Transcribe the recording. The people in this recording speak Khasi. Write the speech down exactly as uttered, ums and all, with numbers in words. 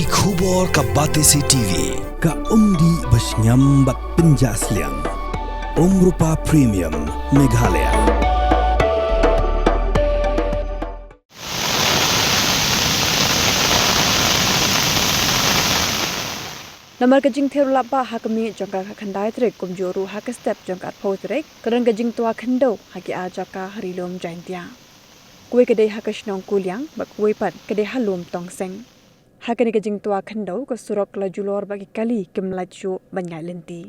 Ki khubor ka Batesi TV, ka umdih ba shngiam bad pynjah sliang. Umrupa Premium, Meghalaya. Namar ka jingthir lap ba ha ka miet jong ka khyndai tarik kumjuh ruh ha ka step jong ka arphew tarik, ka don ka jingtwa khyndew ha ki ar jaka ha Ri Lum Jaintia. Kawei ka dei ha ka shnong Kuliang bad kawei pat ka dei ha Lum Tongseng. Ha kane ka jingtwa khyndew ka surok ka la julor bad ki kali kim lait shuh ban ïaid lynti.